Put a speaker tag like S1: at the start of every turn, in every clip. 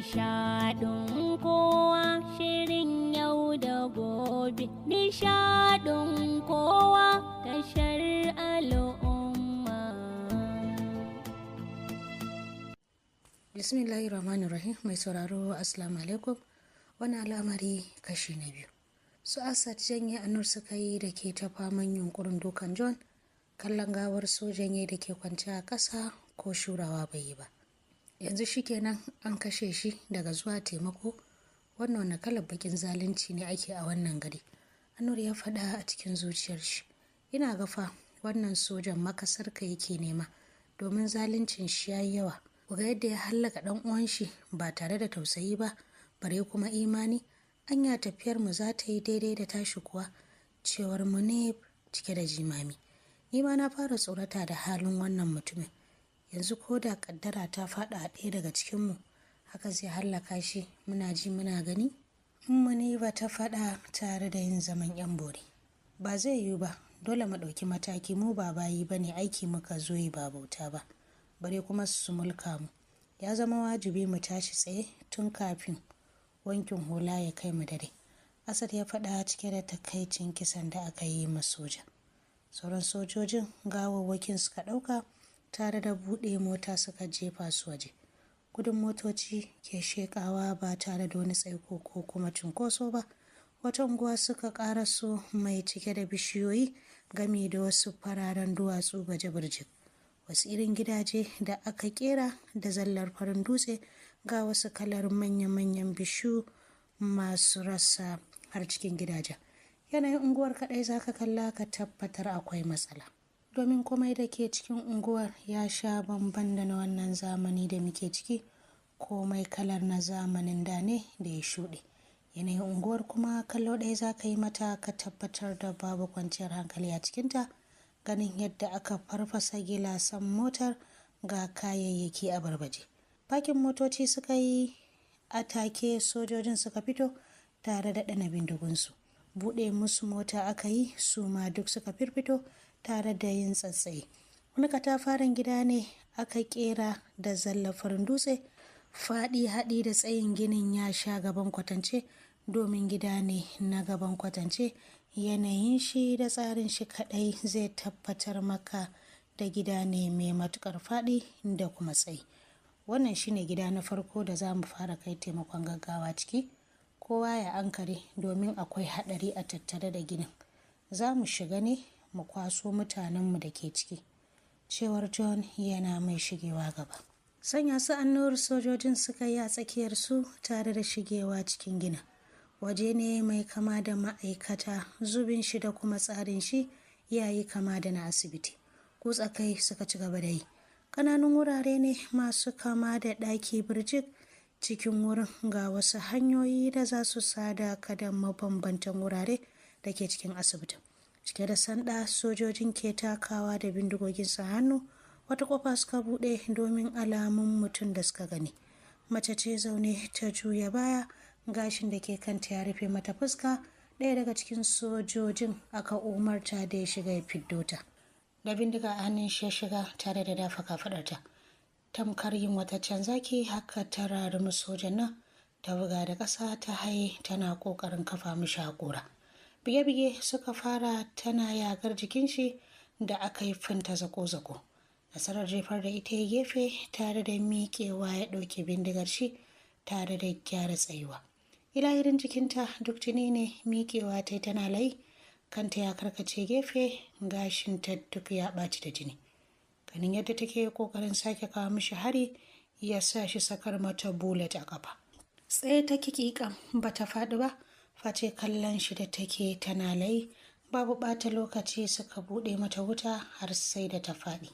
S1: Nishaɗin kowa shirin yau da gobe, nishaɗin kowa tashar al'umma.
S2: Bismillahir Rahmanir Rahim. Mai sauraro, Assalamu alaikum. Wani al'amari kashi na biyu. Su Asad janye Anur suka yi da ke ta faman yunkurin dukan John, kallon gawar sojan da ke kwance a ƙasa ko shurawa bai yi ba. Yanzu shikenan an kashe shi daga zuwa taimako. Wannan wani kalar bakin zalunci ne ake a wannan gari? Anur ya faɗa a cikin zuciyar shi. Ina gafa wannan sojan makasar ka yake nema, domin zaluncin shi yayi yawa. Ku ga yadda ya hallaka ɗan uwan shi ba tare da tausayi ba, bare kuma imani. Anya tafiyar mu za ta yi daidai da tashi kuwa? Cewar mu ne cike da jimami. Ni ma na fara tsorata da halin wannan mutumin. Yanzu ko da kaddara ta faɗa a ɗaya daga cikinmu, haka zai hallaka shi muna ji muna gani? Muniba ta faɗa tare da yin zaman yan bore. Ba zai yiwu ba, dole mu ɗauki mataki. Mu ba bayi ba ne, aiki muka zo yi ba bauta ba, bare kuma su mulka mu. Ya zama wajibi mu tashi tsaye tun kafin wankin hula ya kai mu dare. Asad ya faɗa cike da takaicin kisan da aka yi ma soja. Sauran sojojin gawawwakin suka ɗauka tare da buɗe mota suka jefa su waje. Gudun motoci ke shekawa ba tare da wani tsaiko ko kuma cunkoso ba. Wata unguwa suka ƙaraso mai cike da bishiyoyi gami da wasu fararen duwatsu baje birjik. Wasu irin gidaje da aka kera da zallar farin dutse, ga wasu kalar manya-manyan bishiyu masu rassa har cikin gidajen. Yanayin unguwar kaɗai zaka kalla ka tabbatar akwai matsala, domin komai da ke cikin unguwar ya sha bamban da na wannan zamani da muke ciki. Komai kalar na zamanin da ne da ya shuɗe. Yanayin unguwar kuma kallo ɗaya za ka yi mata ka tabbatar da babu kwanciyar hankali a cikinta. Ganin yadda aka farfasa gilasan motar, ga kayayyaki a barbaje. Fakin motoci suka yi a take, sojojin suka fito tare da ɗana bindigunsu. Buɗe musu mota aka yi, su ma duk suka firfito tare da yin tsatsaye. Wani katafaren gida ne aka kera da zallafarin dutse. Faɗi haɗi da tsayin ginin ya sha gaban kwatance, domin gida ne na gaban kwatance. Yanayin shi da tsarin shi kaɗai zai tabbatar maka da gida ne mai matuƙar faɗi da kuma tsayi. Wannan shine gida na farko da za mu fara kai taimakon gaggawa ciki. Kowa ya ankare, domin akwai haɗari a tattare da ginin. Za mu shiga ne mu kwaso mutanenmu da ke ciki. Cewar John yana mai shigewa gaba. Sanya su Annur sojojin suka yi a tsakiyar su tare da shigewa cikin ginin. Waje ne mai kama da ma'aikata, zubin shi da kuma tsarin shi yayi kama da na asibiti. Kutsa kai suka ci gaba da yi. Ƙananun wurare ne masu kama da ɗaki birjik cikin wurin, ga wasu hanyoyi da za su sada ka da mabambantan wurare da ke cikin asibitin. Cike da sanda sojojin ke takawa da bindigoginsu hannu. Wata kofa suka buɗe domin alamun mutum da suka gani. Mace ce zaune ta juya baya, gashin da ke kanta ya rufe mata fuska. Ɗaya daga cikin sojojin aka umarta da ya shiga ya fiddo ta. Da bindiga a hannun shi ya shiga tare da dafa kafaɗarta. Tamkar yin wata zaki haka ta rarumi sojan nan, ta buga da ƙasa ta haye tana ƙoƙarin kafa mishi haƙora. Bige-bige suka fara tana yagar jikin shi da aka yi finta zako-zako. Nasarar jefar da ita ya gefe tare da miƙewa ya ɗauke bindigar shi tare da gyara tsayuwa. Ilahirin jikinta duk jini ne, miƙewa ta tana layi, kanta ya karkace gefe, gashinta duk ya ɓaci da jini. Ganin yadda take kokarin sake kawo mishi hari ya sa shi sakar mata bullet a kafa. Tsaye ta kikika ba ta faɗi ba, face kallon shi da take tana layi. Babu ɓata lokaci suka buɗe mata wuta har sai da ta faɗi.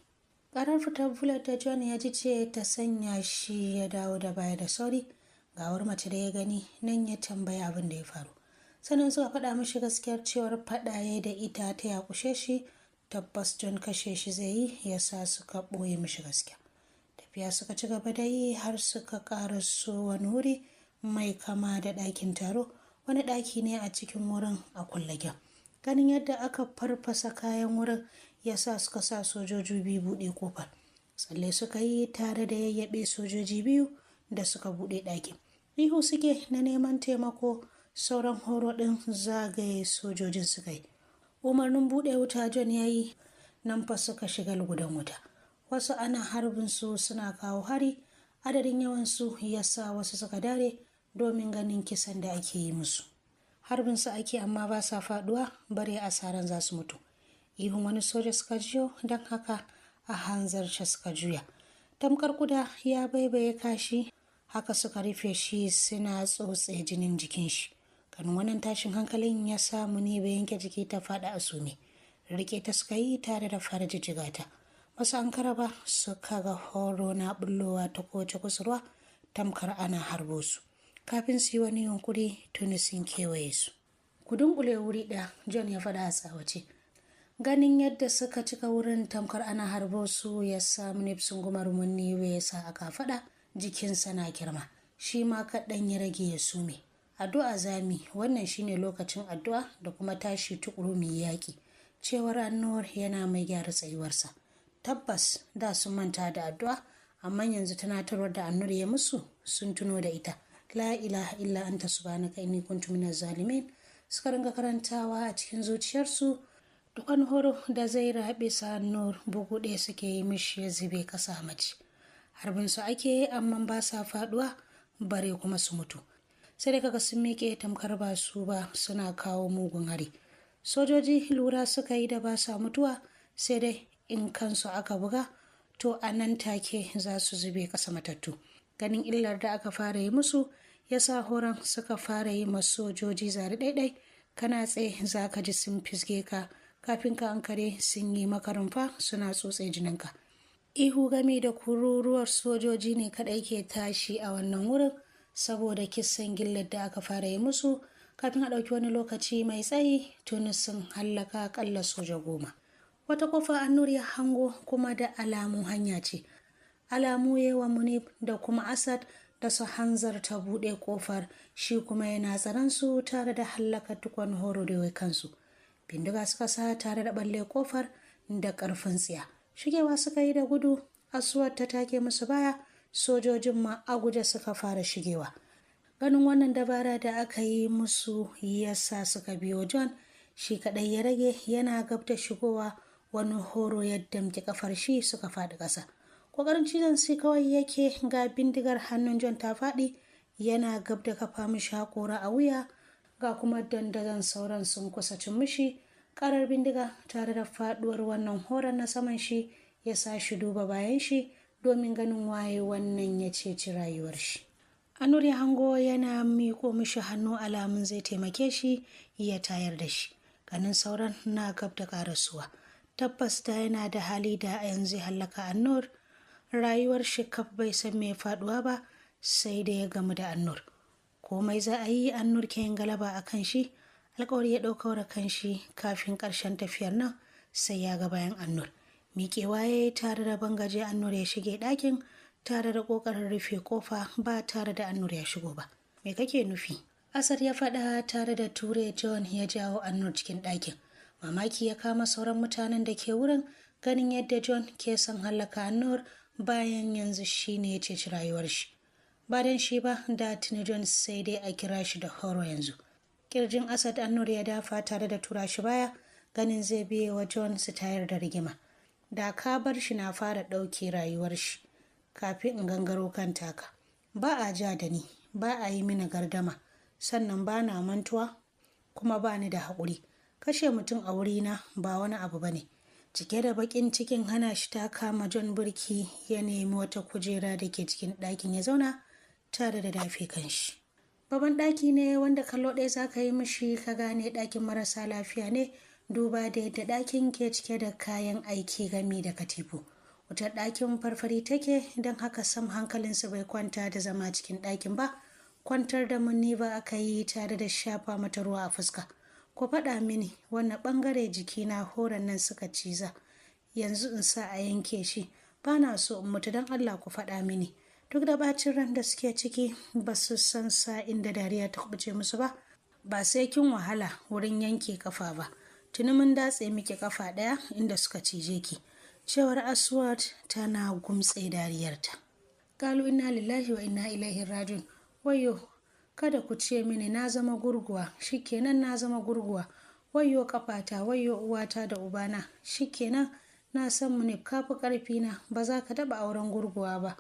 S2: Ƙarar fitar bullet da John ya ji ce ta sanya shi ya dawo da baya da sauri. Gawar mace da ya gani nan ya tambaya abin da ya faru. Sannan suka faɗa mishi gaskiyar cewar faɗaye da ita ta yakushe shi, tabbas John kashe shi zai yi, ya sa suka ɓoye mishi gaskiya. Tafiya suka ci gaba da yi har suka ƙaraso wani wuri mai kama da ɗakin taro. Wani ɗaki ne a cikin wurin a kulle. Ganin yadda aka farfasa kayan wurin ya sa suka sa sojoji biyu buɗe kofar. Tsalle suka yi tare da yayyaɓe sojoji biyu. da suka buɗe ɗakin. Ihu suke na neman taimako, sauran horo ɗin zagaye sojojin suka yi. Umarnin buɗe wuta John ya yi, nan fa suka shiga lugudan wuta. Wasu ana harbin su suna kawo hari, adadin yawansu ya sa wasu suka dare domin ganin kisan da ake yi musu. Harbin su ake amma ba sa faduwa bare asaran za su mutu. Ihun wani soja suka jiyo, don haka a hanzarce suka juya. Tamkar kuda ya baibaye kashi, haka suka rufe shi suna tsotse jinin jikin shi. Kan wannan tashin hankalin ya samu ne bai yanke jiki ta faɗa a sume. Rike ta suka yi tare da fara jijjiga ta. Wasu an ba suka ga horo na bullowa ta kowace kusurwa tamkar ana harbo su. Kafin su yi wani yunkuri tuni sun kewaye su. Ku dunkule wuri ɗaya, John ya faɗa a tsawace. Ganin yadda suka cika wurin tamkar ana harbo su ya samu nifsin gumar munni ya sa aka faɗa jikinsa na girma. Shi ma kaɗan ya rage ya sume. Addu'a zami, wannan shine lokacin addu'a da kuma tashi tukuru mu yaƙi. Cewar Annuwar yana mai gyara tsayuwarsa. Tabbas da sun manta da addu'a, amma yanzu tunatarwar da Annur ya musu sun tuno da ita. La ilaha illa anta subhanaka inni kuntu minaz zalimin. Suka ringa karantawa a cikin zuciyarsu. Duk wani horo da zai rabe sa Nur bugu ɗaya suke yi mishi ya zube kasa mace. Harbin su ake yi amma ba sa faduwa bare kuma su mutu. Sai dai kaga sun miƙe tamkar ba su ba suna kawo mugun hari. Sojoji lura suka yi da ba sa mutuwa, sai dai in kansu aka buga to a nan take za su zube ƙasa matattu. Ganin illar da aka fara yi musu ya sa horon suka fara yi masu sojoji zari ɗaiɗai. Kana tsaye za ka ji sun fisge ka, kafin ka ankare sun yi maka rumfa suna tsotse jininka. Ihu game da kururuwar sojoji ne kaɗai ke tashi a wannan wurin saboda kisan gillar da aka fara yi musu. Kafin a ɗauki wani lokaci mai tsayi tuni sun hallaka akalla soja 10. Wata kofa Annur ya hango kuma da alamu hanya ce. Alamu yawa Munib da kuma Asad da su hanzarta buɗe kofar, shi kuma yana tsaron su tare da hallaka tukwan horo da kansu. Bindiga suka sa tare da balle kofar da ƙarfin tsiya. Shigewa suka yi da gudu, Aswad ta take musu baya, sojojin ma a guje suka fara shigewa. Ganin wannan dabara da aka yi musu yasa suka biyo John, shi kaɗai ya rage yana gab da shigowa wani horo ya damƙi kafar shi suka faɗi ƙasa. Ƙoƙarin cizon sai kawai yake ga bindigar hannun John ta faɗi, yana gab da kafa mishi haƙora a wuya, ga kuma dandazon sauran sun kusa cin mishi. Ƙarar bindiga tare da faɗuwar wannan horon na saman shi ya sa shi duba bayan shi domin ganin waye wannan ya ceci rayuwar shi. Anur ya hango yana miƙo mishi hannu alamun zai taimake shi ya tayar da shi. Ganin sauran na gab da ƙarasuwa. Tabbas da yana da hali da a yanzu hallaka Annur. Rayuwar shi kaf bai san me faduwa ba sai da ya gamu da Annur. Komai za a yi Annur ke yin galaba a kan shi. Alkawari ya ɗaukar kan shi kafin ƙarshen tafiyar nan sai ya ga bayan Annur. Miƙewa ya yi tare da bangaje Annur ya shige ɗakin tare da ƙoƙarin rufe ƙofa ba tare da Annur ya shigo ba. Me kake nufi? Asad ya faɗa tare da ture John ya jawo Annur cikin ɗakin. Mamaki ya kama sauran mutanen da ke wurin ganin yadda John ke son hallaka Annur bayan yanzu shi ne ya ceci rayuwar shi. Ba dan shi ba da tuni John sai dai a kira shi da horo yanzu. Kirjin Asad Annur ya dafa tare da tura shi baya ganin zai biye wa John su tayar da rigima. Da ka bar shi na fara ɗauke rayuwar shi kafin in gangaro kan taka. Ba a ja da ni, ba a yi mini gardama, sannan ba na mantuwa kuma ba ni da haƙuri. Kashe mutum a wurina ba wani abu ba ne. Cike da baƙin cikin hana shi ta kama John burki ya nemi wata kujera da ke cikin ɗakin ya zauna tare da dafe kanshi. Babban ɗaki ne wanda kallo ɗaya za ka yi mishi ka gane ɗakin marasa lafiya ne, duba da yadda ɗakin ke cike da kayan aiki gami da katifu. Wutar ɗakin farfari take, don haka sam hankalinsu bai kwanta da zama cikin ɗakin ba. Kwantar da Muniba aka yi tare da shafa mata ruwa a fuska. Ku faɗa mini wanne ɓangare jikina horon nan suka ciza. Yanzu in sa a yanke shi. Ba na so in mutu, don Allah ku faɗa mini. Duk da ɓacin ran da suke ciki ba su san sa inda dariya ta kubuce musu ba. Ba sai kin wahala wurin yanke kafa ba. Tuni mun datse miki kafa ɗaya inda suka cije ki. Cewar Aswad tana gumtse dariyarta. Kalu inna lillahi wa inna ilaihi rajiun. Wayyo, kada ku ce mini na zama gurguwa, shikenan na zama gurguwa. Wayyo kafata, wayyo uwata da ubana, shikenan na san mu ne kafi karfi na, ba za ka taba auren gurguwa ba.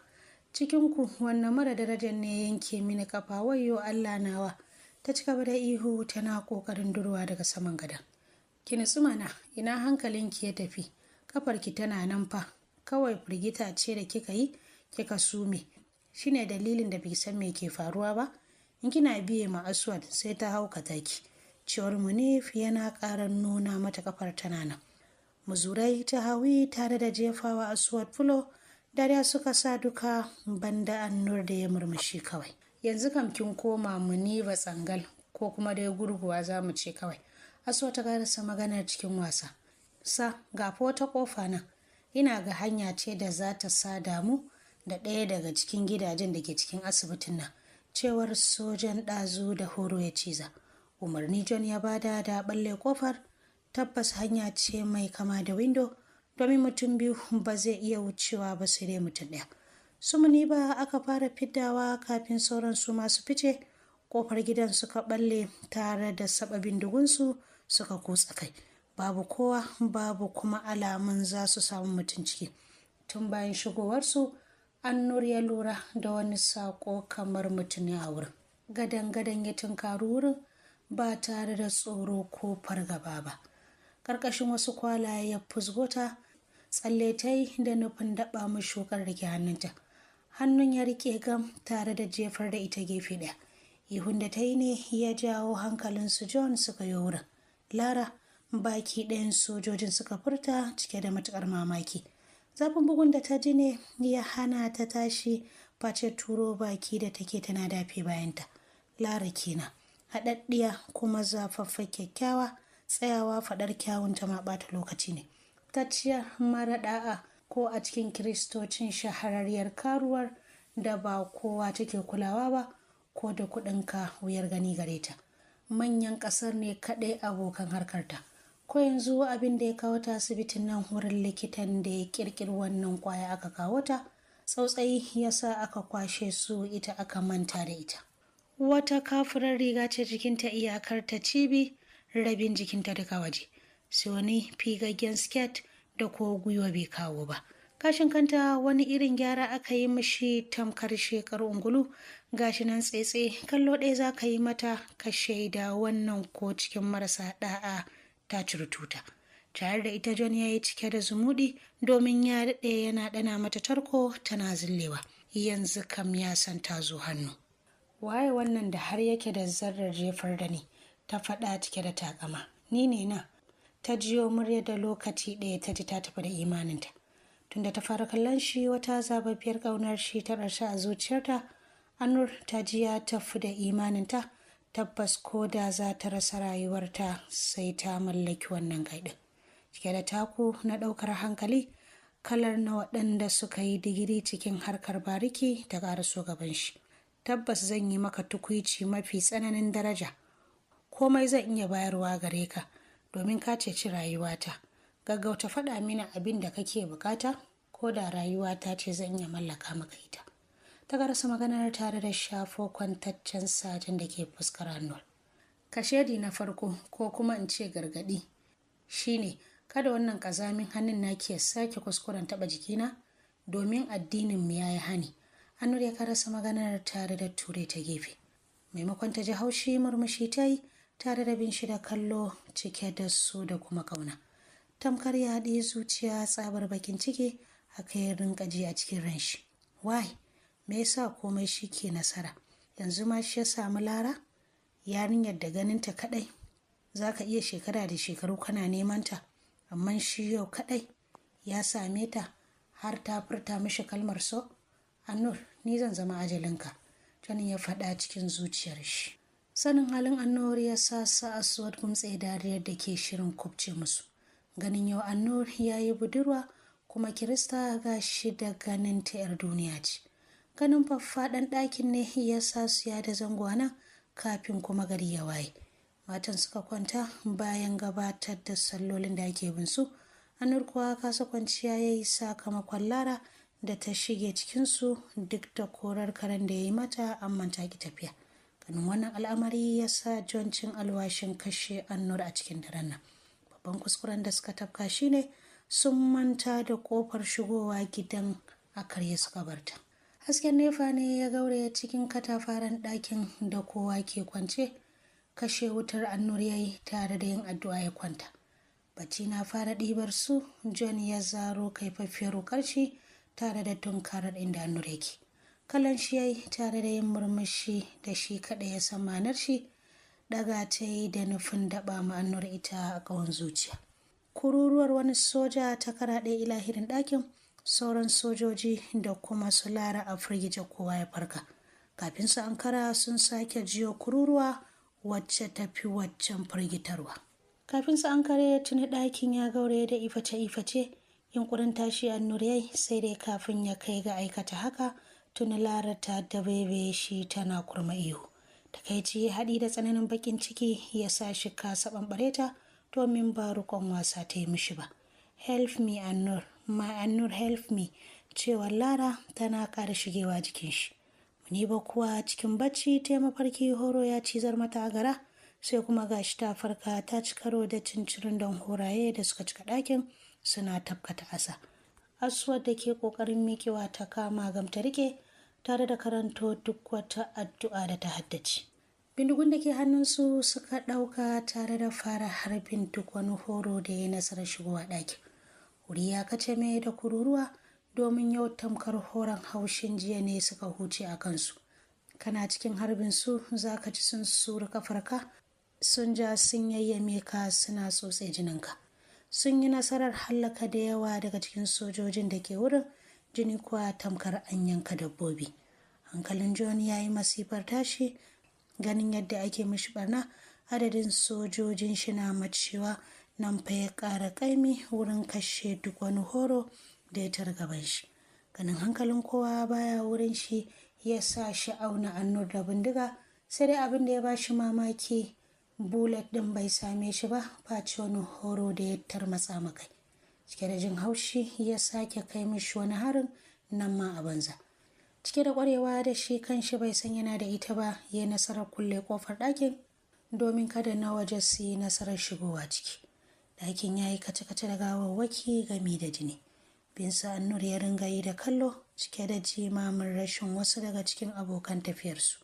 S2: Cikin ku wannan mara darajar ne yanke mini kafa, wayyo Allah nawa. Ta ci gaba da ihu tana kokarin durwa daga saman gadon. Ki nutsu mana, ina hankalinki ya tafi? Kafarki tana nan fa, kawai firgita ce da kika yi kika sume, shine dalilin da bai san me ke faruwa ba. In kina biye ma Aswad sai ta haukata ki. Cewar Munif yana ƙara nuna mata kafar tana nan. Muzurai ta hawi tare da jefawa Aswad fulo. Dariya suka sa duka banda Annur da ya murmushi kawai. Yanzu kam kin koma Muniba tsangal, ko kuma dai gurguwa za mu ce kawai. Aswad ta karasa maganar cikin wasa. Sa ga fa wata kofa nan, ina ga hanya ce da za ta sa damu da ɗaya daga cikin gidajen da ke cikin asibitin nan. Cewar sojan ɗazu da horo ya ciza. Umarni John ya bada da balle kofar. Tabbas hanya ce mai kama da windo, domin mutum biyu ba zai iya wucewa ba sai dai mutum ɗaya. Su ba aka fara fiddawa kafin sauran su masu fice. Kofar gidan suka balle tare da saba bindigunsu suka kutsa kai. Babu kowa, babu kuma alamun za su samu mutum ciki. Tun bayan shigowarsu, Annur ya lura da wani sako kamar mutum a wurin. Gadan-gadan ya tunkari wurin ba tare da tsoro ko fargaba ba. Karkashin wasu kwalaye ya fusgota, tsalle ta yi da nufin daɓa mashi wukar da ke hannunta. Hannun ya rike gam tare da jefar da ita gefe ɗaya. Ihun da ta yi ne ya jawo hankalinsu John suka yi wurin. Lara, baki ɗayan sojojin suka furta cike da matuƙar mamaki. Zafin bugun da ta ji ne ya hana ta tashi face turo baki da take tana dafe bayanta. Lara kenan, haɗaɗɗiya kuma zafaffa kyakkyawa, tsayawa faɗar kyawunta ma ɓata lokaci ne. Tacciyar mara ɗa'a ko a cikin kiristocin shahararriyar karuwar da ba kowa take kulawa ba, ko da kuɗinka wuyar gani gare ta. Manyan ƙasar ne kaɗai abokan harkarta. Ko yanzu abin da ya kawo ta asibitin nan wurin likitan da ya ƙirƙiri wannan ƙwaya aka kawo ta, tsautsayi ya sa aka kwashe su ita aka manta da ita. Wata kafurar riga ce jikinta iyakar ta cibi, rabin jikinta duka waje. Sai wani figaggen siket da ko gwiwa bai kawo ba. Gashin kanta wani irin gyara aka yi mishi tamkar shekaru ungulu, gashi nan tsetse, kallo ɗaya za ka yi mata ka shaida wannan ko cikin marasa ɗa'a ta ciri tuta. Tare da ita John ya yi cike da zumuɗi domin ya daɗe yana ɗana mata tarko tana zillewa. Yanzu kam ya san ta zo hannu. Waye wannan da har yake da zarrar jefar da ni? Ta faɗa cike da takama. Ni ne na. Ta jiyo murya da lokaci ɗaya ta ji ta tafi da imaninta. Tunda ta fara kallon shi wata zababbiyar ƙaunar shi ta ƙarshe a zuciyarta, Anur ta ji ya tafi da imaninta. Tabbas ko da za ta rasa rayuwarta sai ta mallaki wannan gaidin. Cike da taku na ɗaukar hankali, kalar na waɗanda suka yi digiri cikin harkar bariki ta ƙaraso gaban shi. Tabbas zan yi maka tukuici mafi tsananin daraja. Komai zan iya bayarwa gare ka domin ka ceci rayuwata. Gaggauta faɗa mini abin da kake bukata, ko da rayuwata ce zan iya mallaka maka ita. Ta karasa maganar tare da shafo kwantaccen sajen da ke fuskar Annur. Kashedi na farko, ko kuma in ce gargaɗi, shine kada wannan ƙazamin hannun naki ya sake kuskuren taɓa jikina, domin addinin mu yayi hani. Annur ya karasa maganar tare da ture ta gefe. Maimakon ta ji haushi, murmushi ta yi tare da bin shi da kallo cike da su da kuma ƙauna. Tamkar ya haɗe zuciya tsabar bakin ciki haka ya rinka ji a cikin ran shi. Why? Me yasa komai shi ke nasara? Yanzu ma shi ya samu Lara? Yarinyar da ganinta kaɗai za ka iya shekara da shekaru kana neman ta, amma shi yau kaɗai ya same ta har ta furta mishi kalmar so. Annur, ni zan zama ajalinka, Johnny ya faɗa cikin zuciyar shi. Sanin halin Annur ya sa sa Aswad gumtse dariyar da ke shirin kubce musu. Ganin yau Annur ya yi budurwa kuma Kirista, ga shi da ganin ta 'yar duniya ce. Ganin faffaɗan ɗakin ne ya sa su ya da zango nan kafin kuma gari ya waye. Matan suka kwanta bayan gabatar da sallolin da ake bin su. Annur kuwa kasa kwanciya ya yi sakamakon Lara da ta shige cikinsu duk da korar karen da ya yi mata, amma ta ki tafiya. Ganin wannan al'amari ya sa John cin alwashin kashe Annur a cikin daren nan. Babban kuskuren da suka tafka shine sun manta da kofar shigowa gidan a karye suka barta. Hasken nefa ne ya gauraya cikin katafaren ɗakin da kowa ke kwance. Kashe wutar Annur ya yi tare da yin addu'a ya kwanta. Bacci na fara ɗibar su, John ya zaro kaifaffiyar wukar shi tare da tunkarar inda Annur yake. Kallon shi ya yi tare da yin murmushi da shi kaɗai ya san ma'anar shi, ɗaga ta yi da nufin daɓa ma Annur ita a ƙahon zuciya. Kururuwar wani soja ta karaɗe ilahirin ɗakin, sauran sojoji da kuma su Lara a firgice kowa ya farka. Kafin su ankara sun sake jiyo kururuwa wacce ta fi waccan firgitarwa. Kafin su ankare tuni ɗakin ya gauraye da iface-iface, yunkurin tashi Annur yayi, sai dai kafin ya kai ga aikata haka tuni Lara ta dabaibaye shi tana kurma ihu. Takaici haɗi da tsananin baƙin ciki ya sa shi kasa ɓamɓare ta domin ba riƙon wasa ta yi mishi ba. "Help me Annur, my Annur, help me," cewar Lara tana ƙara shigewa jikin shi. Muniba kuwa cikin bacci ta mafarki horo ya cizar mata a gara, sai kuma gashi ta farka ta ci karo da cincirin don horaye da suka cika ɗakin suna tafkata asa. Aswad da ke ƙoƙarin miƙewa ta kama gamta rike tare da karanto duk wata addu'a da ta haddace. Bindigun da ke hannunsu suka ɗauka tare da fara harbin duk wani horo da ya nasarar shigowa ɗakin. Wuri ya kace mai da kururuwa domin yau tamkar horon haushin jiya ne suka huce a kansu. Kana cikin harbin su za ka ji sun sura kafarka, sun ja sun yayyame ka suna tsotse jininka. Sun yi nasarar hallaka da yawa daga cikin sojojin da ke wurin, jini kuwa tamkar an yanka dabbobi. Hankalin John ya yi masifar tashi ganin yadda ake mishi barna, adadin sojojin shi na macewa, nan fa ya ƙara ƙaimi wurin kashe duk wani horo da ya tar gaban shi. Ganin hankalin kowa baya wurin shi ya sa shi auna Annur da bindiga, sai dai abin da ya ba shi mamaki, bullet ɗin bai same shi ba face wani horo da ya tarmatsa makai. Cike da jin haushi ya sake kai mishi wani harin, nan ma a banza. Cike da ƙwarewa da shi kanshi bai san yana da ita ba, ya nasarar kulle ƙofar ɗakin domin kada na waje su yi nasarar shigowa ciki. Ɗakin ya yi kace-kace da gawawwaki gami da jini. Binsa Annur ya ringa yi da kallo cike da jimamin rashin wasu daga cikin abokan tafiyarsu.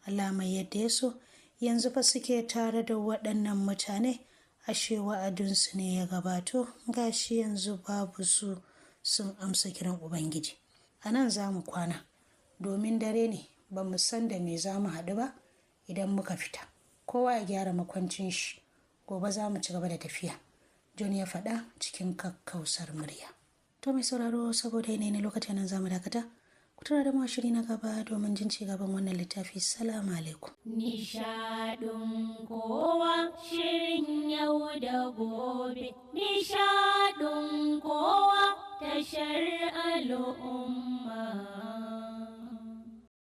S2: Allah mai yadda ya so, yanzu fa suke tare da waɗannan mutane, ashe wa'adinsu ne ya gabato, gashi yanzu babu su sun amsa kiran Ubangiji. A nan za mu kwana, domin dare ne ba mu san da me za mu haɗu ba idan muka fita. Kowa ya gyara makwancin shi, gobe za mu ci gaba da tafiya. John ya faɗa cikin kakkausar murya. To mai sauraro, saboda yanayi na lokacin nan zamu dakata. Ku tara da mu shiri na gaba domin jin ci gaban wannan littafi. Salamu alaikum.
S1: Nishaɗin kowa shirin yau da gobe. Nishaɗin kowa tashar al'umma.